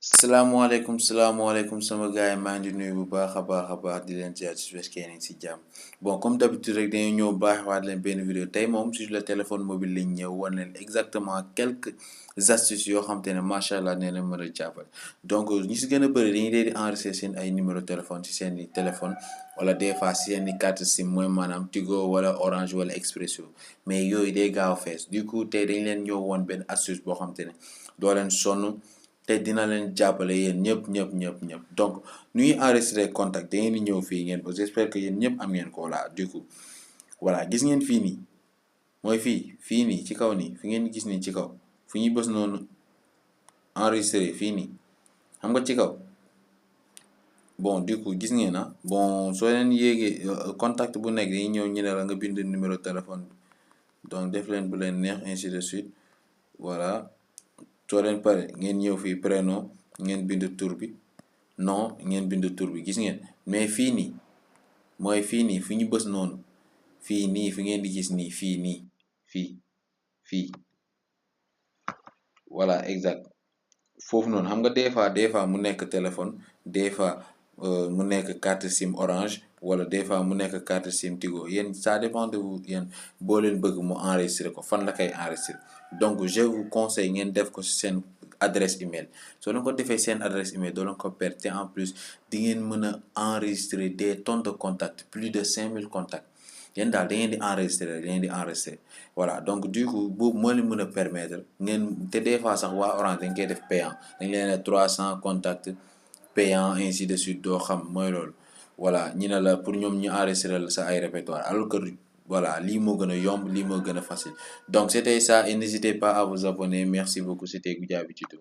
salaamaaleykum sama gars yi maa ngi di nuyu bu baax a baax di leen ziar su fekkee ne si jàmm bon comme d'habitude rek dañuy ñëw baaxewaat leen benn vidéo tey moom sur le téléphone mobile lañ ñëw wan leen exactement quelques astuces yoo xam te ne macha allah nee na mën a jàppale donc ñi si gën a bëri dañuy dee di enregistrer seen ay numéro téléphone si seen i téléphone wala des fois si seen i carte SIM mooy maanaam Tigo wala Orange wala Expresso mais yooyu day gaaw a fees du coup tey dañ leen ñëw woon benn astuce boo xam te ne doo leen sonn. te dina leen jàppale yéen ñëpp donc nu ñuy enregistrer contact da ngeen di ñëw fii ngeen j'espère que yéen ñëpp am ngeen ko là du coup voilà gis ngeen fii nii mooy fii nii ci kaw nii fi ngeen gis nii ci kaw fu ñuy bës noonu enregistrer fii nii xam nga ci kaw bon du coup gis ngeen bon soo leen yéegee contact bu nekk dañuy ñëw ñu ne la nga bind numéro téléphone bi donc def leen bu leen neex ainsi de suite voilà. soo leen pare ngeen ñëw fii prénom ngeen bind tur bi nom ngeen bind tur bi gis ngeen mais fii nii mooy fii nii fi ñu bës noonu fii nii fi ngeen di gis nii fii nii fii voilà exact foofu noonu xam nga des fois mu nekk téléphone des fois mu nekk carte SIM Orange wala des fois mu nekk carte SIM Tigo yéen ça dépend de vous yéen boo leen bëgg mu enregistrer ko fan la koy enregistrer donc je vous conseille ngeen def ko ci seen adresse email soo leen ko defee seen adresse email doo leen ko perte en plus di ngeen mën a enregistrer des tonnes de contacts plus de 5000 contacts yéen daal da ngeen di enregistrer voilà donc du coup boobu moo leen mën a permettre ngeen te des fois sax waa Orange dañ koy def payant dañ leen ne 300 contacts payant ainsi de suite doo xam mooy loolu voilà ñu ne la pour ñoom ñu enregistrer la sa ay répertoire alors que voilà lii moo gën a yomb lii moo gën a facile donc c'était ça et n'hésitez pas à vous abonner merci beaucoup c'était Goudiaby Tuto